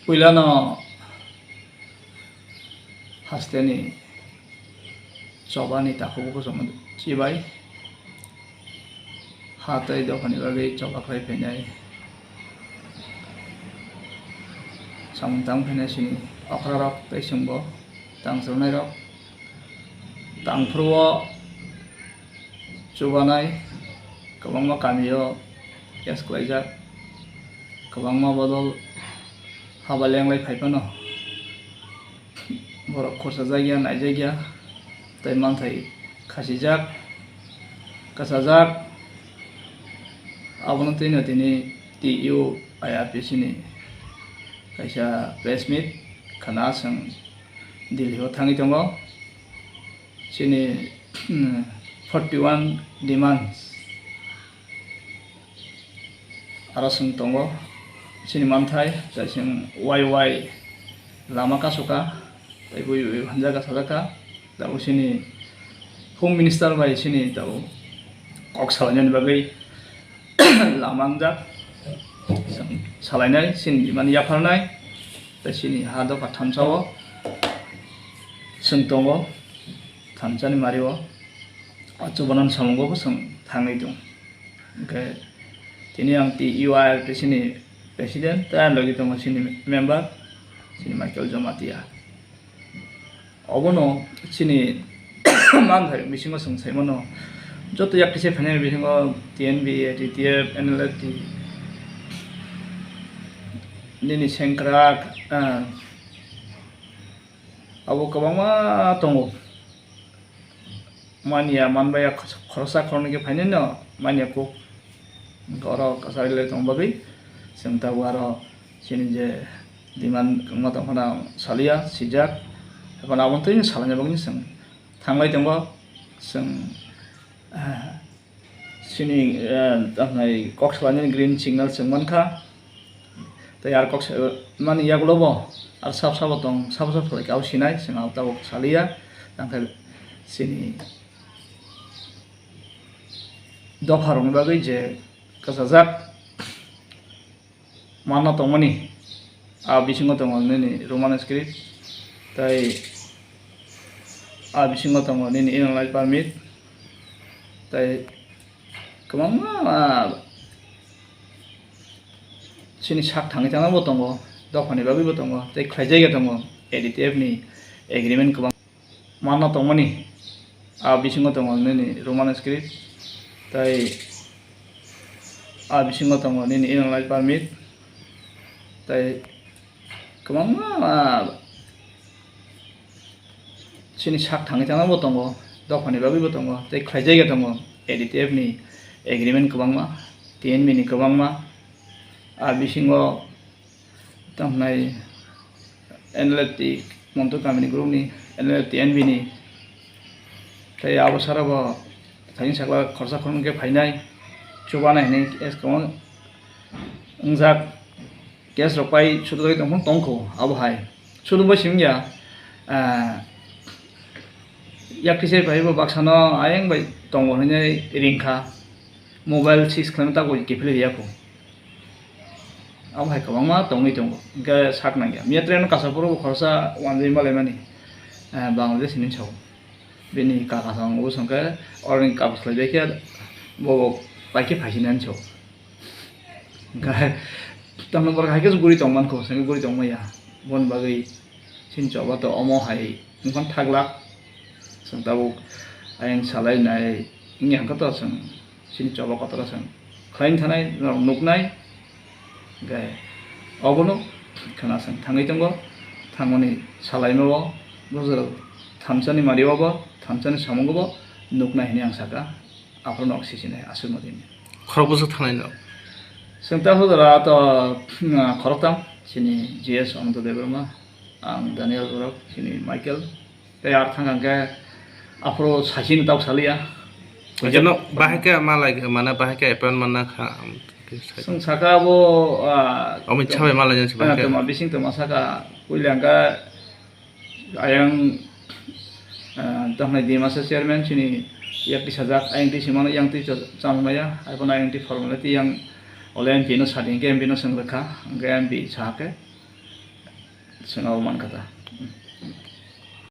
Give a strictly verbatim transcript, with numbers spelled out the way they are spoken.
Puilano hasteni chobani takhuk bukuchukno chibai ha tei dophani bagwi choba khlai phainai samung tang phainai sini okrarok tei chwngbo tang chwrwngnairok. Tangphuru o chubanai kwbangma kamio case kwlaijak, kwbangma bodol haba lenglai phai phano borok khorsajakya, naijakya tei manthai khasijak, kwchajak. Abono twino tini T U I R P C ni kaisa press meet khna chwng Delhi o thangwi tongo. Chini, mm, forty one demands aro chwng tongo. Chini manthai tei chwng wai wai lama kasu kha, tei bui bui hamjak kha, sajak kha. Tabuk chini Home Minister bai chini tabuk kok salainani bagwi lama wngjak. Chwng salainai, chini demand yapharnai, tei chini ha dopha thamsa o chwng tongo. Thamsani mari o, o chubanan samungo bo chwng thangwi tongo. Hwnkhe tini ang T U I R P C ni president, tei ang logi tongo chini member, chini Michael Jamatia. Obono chini manthai bisingo chwng sai mano, joto yak kisa phainai bisingo T N B, A T T F, N L F T, nini sengkrak, ah, abo kwbangma tongo. Manya manbaya khoroksa khoroknwi khe phainai no manya kuk. Hwnkhe oro kwchari lai tong bagwi chwng tabuk aro chini je demand wngma tong phano saliya, sijak. Haphano aboni twi salaina bagwi chwng thanglai tongo. Chwng, ah, Chini, eh, tamni kok salainani green signal chwng mankha. Tei ar kok sa-, mani yagulo bo ar sab sabo tong, sabo sabo salai kha, abo sinai, chwng abo tabuk saliya. Tangkhe chini dopha rokni bagwi je kwchajak, manna tongmani, a bisingo tongo nini Roman script, tei a bisingo tongo nini Inner Line Permit, tei kwbangma chini sak thangwi tangma bo tongo, dophani bagwi bo tongo, tei khlaijagwi tongo, A D T F ni agreement kwbang. Manna tongmani, a bisingo tongo nini Roman script, tei a bisingo tongo nini Inner Line Permit, tei kwbangma, ah, chini sak thangwi tangma bo tongo, dophani bagwi bo tongo, tei khlaijagwi tongo A D T F ni agreement kwbangma, T N B ni kwbangma, a bisingo Tamo hwnai N L F T Montu Kamini group ni N L F T N B ni tei abo sara bo thani sakla khorsa khoroknwi khe phainai chubanai hinwi case kwbang wngjak. Case rok pai sudu bai tongphuru tongkho abo hai sudu bai simi ya, ah, yak tisai bai bo baksa no ayang bai tongo hinwi ringkha. Mobile seize khlaima tabuk kiphilwi riyakho. Abo hai kwbangma tongwi tongo. Hwnkhe sak nangya. Miya train kaisa phuru bo khoroksa wanjwi malaimani, eh, Bangladesh hinwi sao. Bini kaka sa wngo bwswk khe oroni kap khlai bai khe bo bai khe phaisinani sao. Hwnkhe tamni borok hai khe guri tongmankho, swngwi guri tongmaya. Boni bagwi chini choba to omo hai wngkha thaglak. Chwng tabuk ayang salai nai wngya hwnkhe to chwng chini choba kotor o chwng khlaina thanai norok nuknai. Hwnkhe obono khwna chwng thangwi tongo, thangmani salaima o bujorok thamsani mari o bo thamsani samungo bo nuknai hinwi ang sakha. Aphuru nok sisinai aswk no dini. Khorok bwswk thangnai no? Chwng ta hujra to, ah, khoroktham chini G S Ananta Debbarma, ang Daniel Borok, chini Michael. Tei ar thang hwnkhe aphuru saichini tabuk saliya. Jono bahai khe malai mane bahai khe appointment manna kha. Chwng saka abo, ah, Amit Shah bai malai jani se bahai khe. Toma bising toma saka puila hwnkhe ayang, ah, tamo hwnai Dimasa chairman chini yak tisajak ayang twi simano yang twi cha-, chamung maya, hai phano ayang twi formality yang ole M P no sadi hwnkhe M P no swng rwkha, hwnkhe M P sahakhe Chwng abo mankha ta.